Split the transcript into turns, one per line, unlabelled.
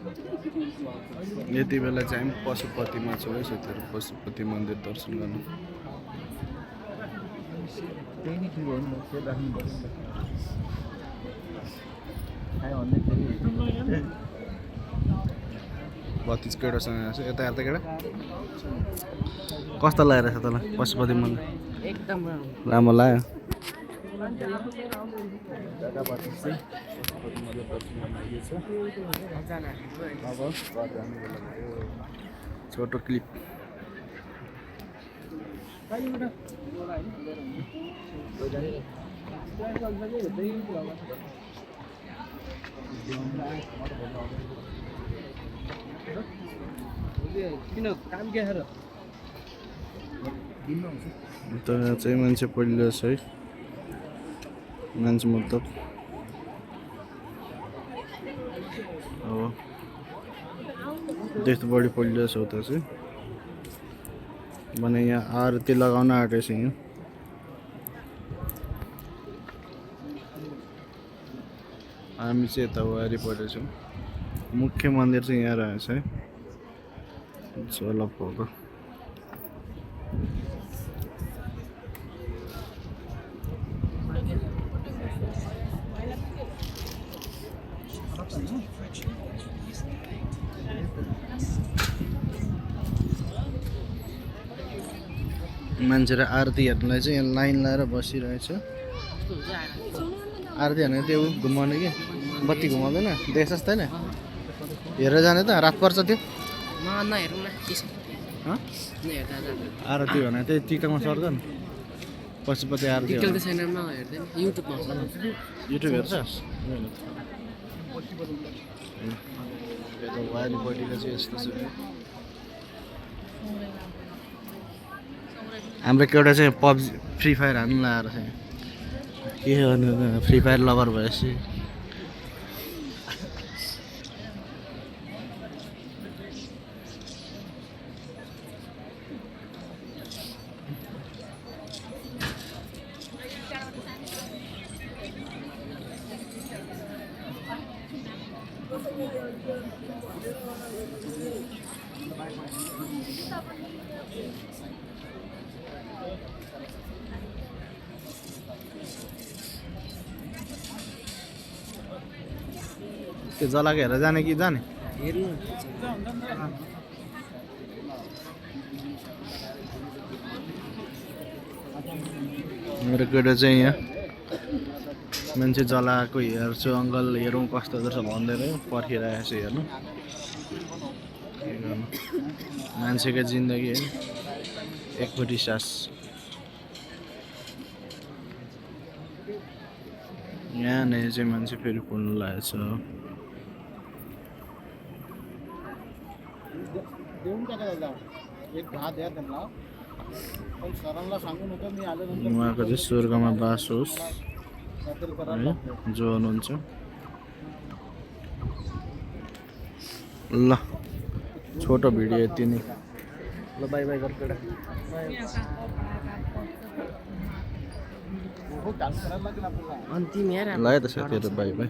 यति बेला चाहिँ हामी पशुपतिमा छौँ है साथीहरू, पशुपति मन्दिर दर्शन गर्नु। बत्तिस केटासँग आएको छ यता हेर्दा केटा कस्तो लागेको छ तँलाई पशुपति मन्दिर?
एकदम
राम्रो लाग्यो। छोटो क्लिप
किन काम के र
त चाहिँ मान्छे पहिलो छ है, मान्छे मतलब अब त्यस्तो बढी पहिलो छ उता चाहिँ भने यहाँ आरती लगाउन आँटेको छ। यहाँ हामी चाहिँ यता वरिपरि छौँ। मुख्य मन्दिर चाहिँ यहाँ रहेछ है, सोलपको। मान्छेहरू आरती हेर्नलाई चाहिँ यहाँ लाइन लगाएर बसिरहेछ। आरती हेर्ने त्यो घुमाउने कि बत्ती घुमाउँदैन देख्छस् छैन? हेरेर जाने त रात पर्छ त्यो आरती भने त्यही टिकटकमा सर्छ नि पशुपति आरती। युट्युब हेर्छस्? वालीपट्टिको चाहिँ यस्तो छ। हाम्रो एउटा चाहिँ पब्जी फ्री फायर हाल्नु लगाएर चाहिँ के गर्नु फ्री फायर लभर भएपछि त्यो जलाको हेरेर जाने कि जाने? मेरो केटा चाहिँ यहाँ मान्छे जलाएको हेर्छु अङ्कल हेरौँ कस्तो रहेछ भन्दै रह्यो, पर्खिरहेको छ हेर्नु। के गर्नु, मान्छेको जिन्दगी है एकपट्टि सास। यहाँ नै चाहिँ मान्छे फेरि कुद्नु लागेको छ। उहाँको चाहिँ स्वर्गमा बास होस् है जो हुनुहुन्छ। ल छोटो भिडियो यति नै। ल बाई बाई गरेर
अन्तिम यार
ल है त साथीहरू बाई बाई।